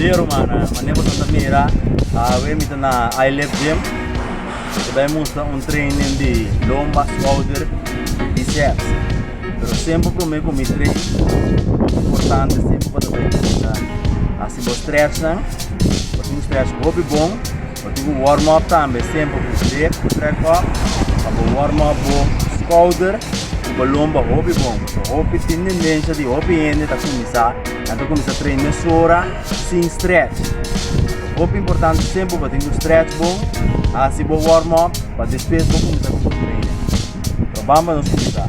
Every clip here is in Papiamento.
Bon dia rumannan, manera boso ta mira awe mi ta na iLift Gym. Mi ta bai mustra un training di lomba, schouder, biceps. Pero semper prome ku mi train, importante semper pa ta bai kuminsá hasi bo stretchnan. Bo tin ku stretch hopi bon, bo tin ku warm up tambe semper ku grip, ku trek up, pa bo warm up bo schouder ku bo lomba hopi bon. Pasobra hopi tin tendensia di hopi hende ta kuminsá. Nan ta kuminsá train mesora sin stretch. Hopi importante semper bo tin ku stretch bon, hasi bo warm up pa despues bo kuminsá ku bo training. Pero ban pa nos kuminsá.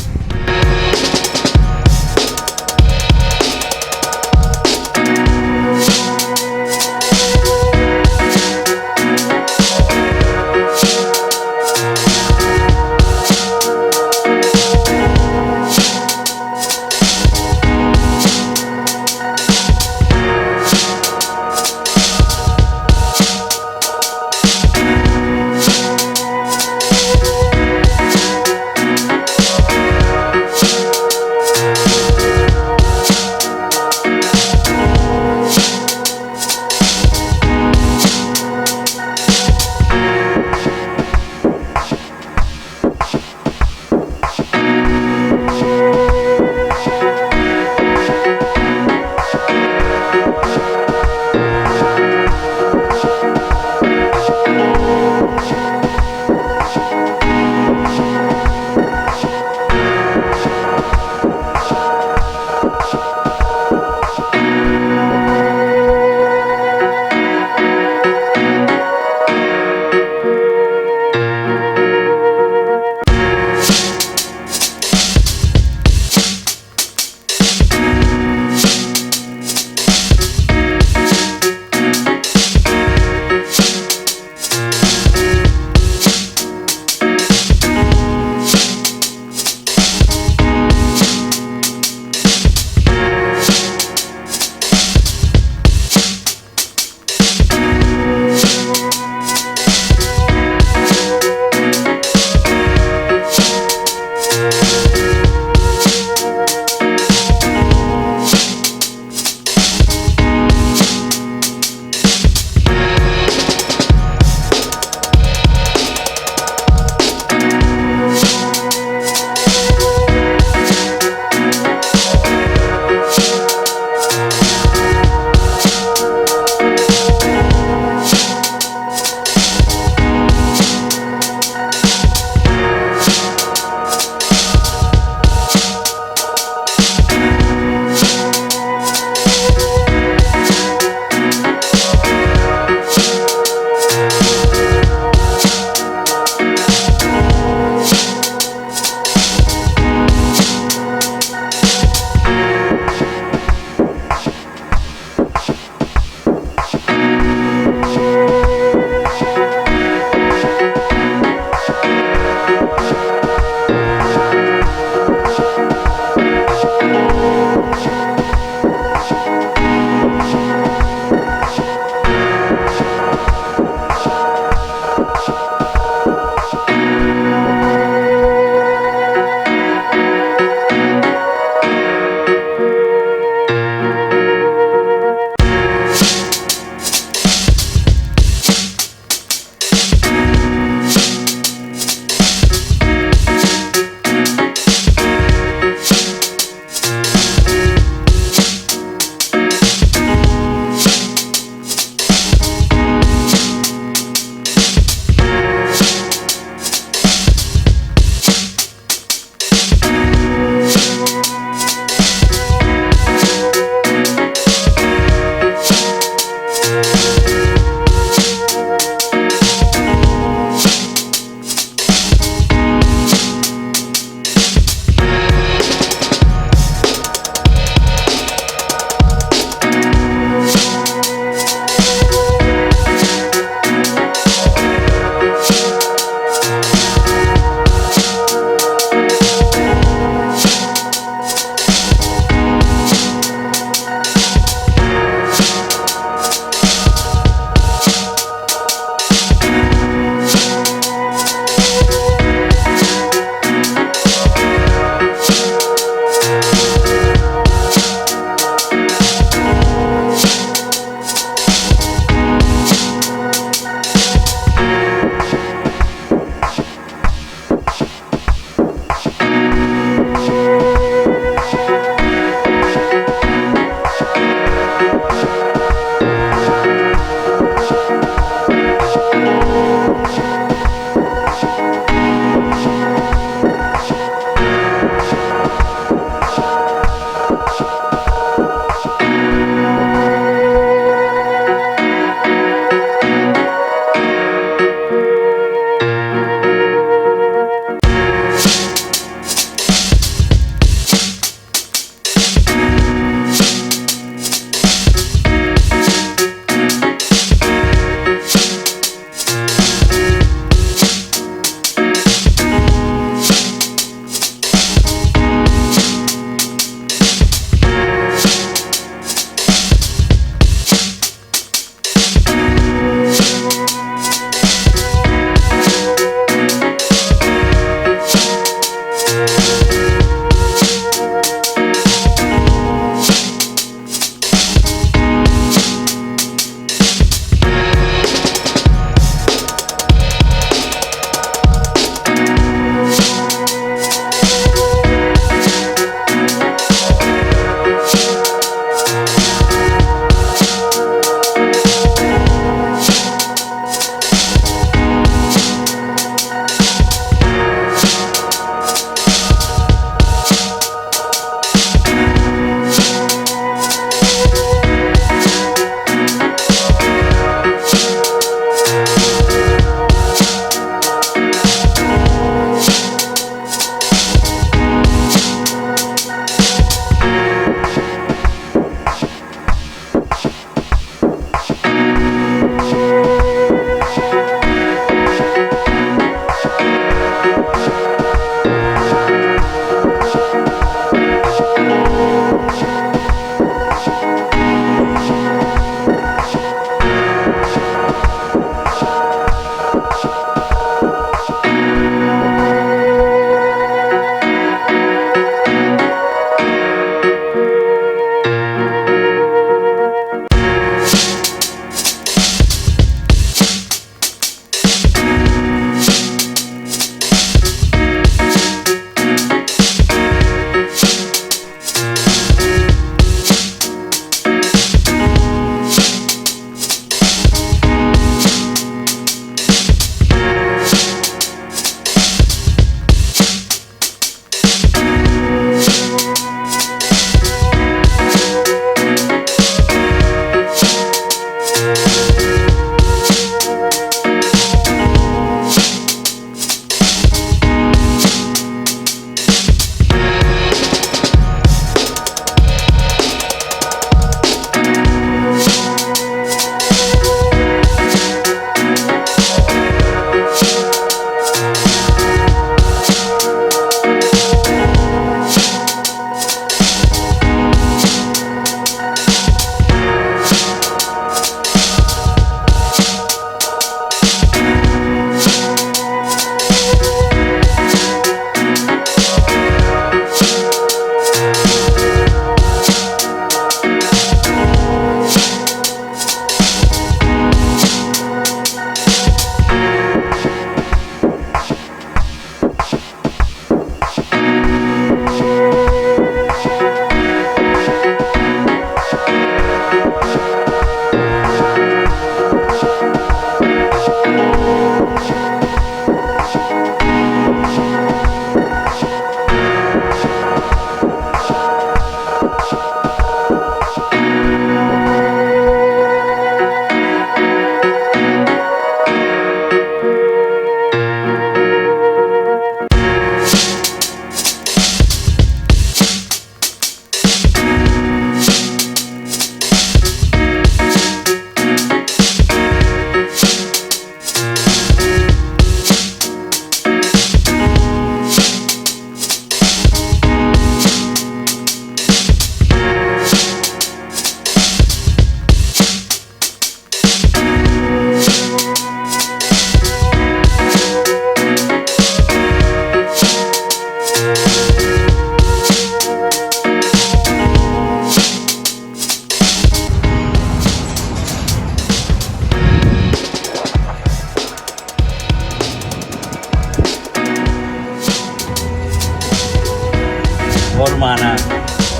Rumannan,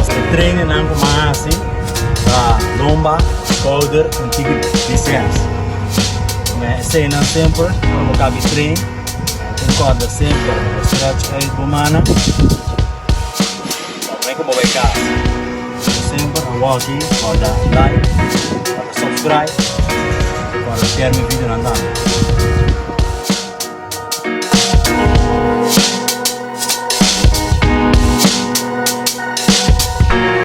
e trainingnan ku mi a hasi ta lomba, skouder un tiki biceps. Eseinan semper ora bo kabi train, tin kòrda semper bo stretch uit bo mannan promé ku bo bai kas. Semper awor aki kòrda like, kòrda subscribe, kòrda share mi videonan tambe.